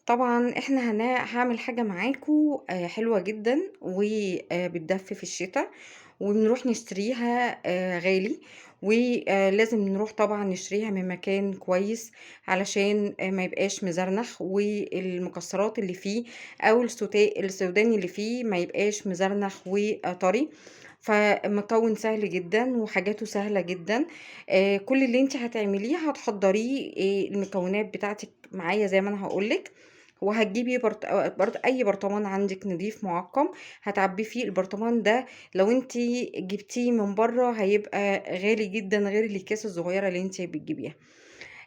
طبعًا إحنا هاعمل حاجة معاكم حلوة جدًا وبتدفّي في الشتا، وبنروح نشتريها غالي، ولازم نروح طبعًا نشتريها من مكان كويس علشان ما يبقاش مزرنخ، والمكسرات اللي فيه أو السوداني اللي فيه ما يبقاش مزرنخ وطري. فمكوِّن سهل جدًا وحاجاته سهلة جدًا. كل اللي أنتِ هتعمليه هتحضّريه، المكونات بتاعتِك معايا زي ما أنا هاقول لِك، وهتجيبي برط برط أي برطمان عندِك نضيف مُعقّم هتعبّيه فيه. البرطمان ده لو أنتِ جبتيه من برّه هيبقى غالي جدًا غير الأكياس الصغيرة اللي أنتِ بتجيبيها.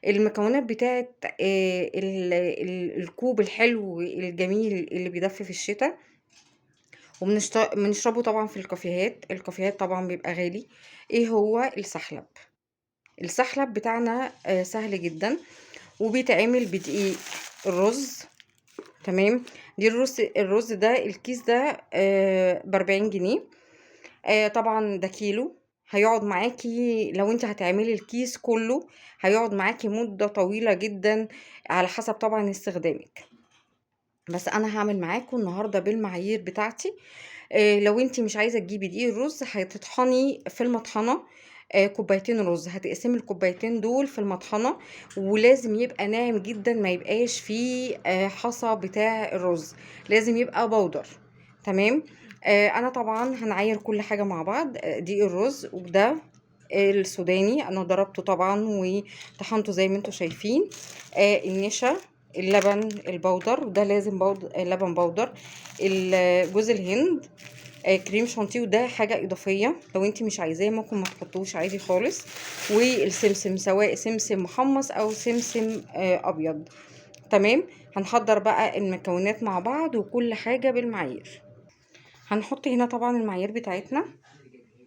المكونات بتاعة ال ال الكوب الحلو الجميل اللي بيدفّي في الشتا، بنشربه طبعًا في الكافيهات، الكافيهات طبعًا بيبقى غالي. إيه هو؟ السحلب. السحلب بتاعنا سهل جدًا، وبيتعمل بدقيق الرز، تمام. دي الرز ده الكيس ده ب40 جنيه، طبعًا ده كيلو، هيقعد معاكِ لو أنتِ هتعملي الكيس كله هيقعد معاكِ مدة طويلة جدًا على حسب طبعًا استخدامِك. بس أنا هاعمل معاكم النهارده بالمعايير بتاعتي. لو أنتِ مش عايزة تجيبي دقيق الرز هتطحني في المطحنة كوبايتين رز، هتقسمي الكوبايتين دول في المطحنة، ولازم يبقى ناعم جدًا ما يبقاش فيه حصى بتاع الرز، لازم يبقى بودر، تمام. أنا طبعًا هنعاير كل حاجة مع بعض. دقيق الرز وده السوداني أنا ضربته طبعًا وطحنته زي ما انتم شايفين، النشا، اللبن البودر، وده لازم لبن بودر، جوز الهند، كريم شانتيه، وده حاجة إضافية لو انتي مش عايزاه ممكن ما تحطوش عادي خالص، والسمسم سواء سمسم محمص أو سمسم أبيض، تمام. هنحضر بقى المكونات مع بعض وكل حاجة بالمعايير. هنحط هنا طبعا المعايير بتاعتنا.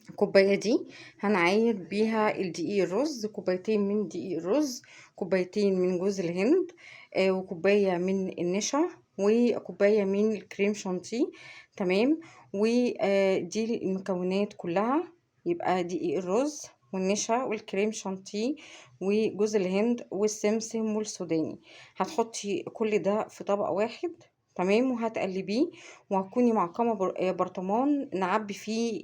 الكوباية دي هنعاير بيها الدقيق الرز، كوبايتين من دقيق الرز، كوبايتين من جوز الهند، وكوباية من النشا، وكوباية من الكريم شانتيه، تمام. ودي المكونات كلها، يبقى دقيق الرز والنشا والكريم شانتيه وجوز الهند والسمسم والسوداني. هتحطي كل ده في طبق واحد، تمام، وهتقلبيه، وهتكوني معقمة برطمان نعبي فيه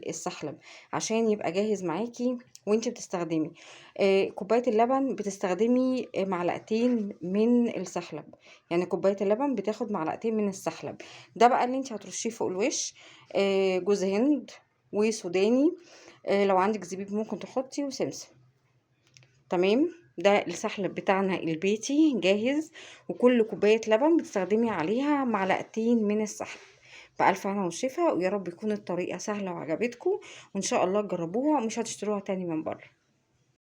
السحلب عشان يبقى جاهز معاكي وانتي بتستخدمي. كوباية اللبن بتستخدمي معلقتين من السحلب، يعني كوباية اللبن بتاخد معلقتين من السحلب. ده بقى اللي انتي هترشيه فوق الوش، جوز هند وسوداني، لو عندك زبيب ممكن تحطي، وسمسم، تمام. ده السحلب بتاعنا البيتي جاهز، وكل كوباية لبن بتستخدمي عليها معلقتين من السحلب. بألف هنا وشفا، ويا رب يكون الطريقة سهلة وعجبتكم، وإن شاء الله تجربوها ومش هتشتروها تاني من بره.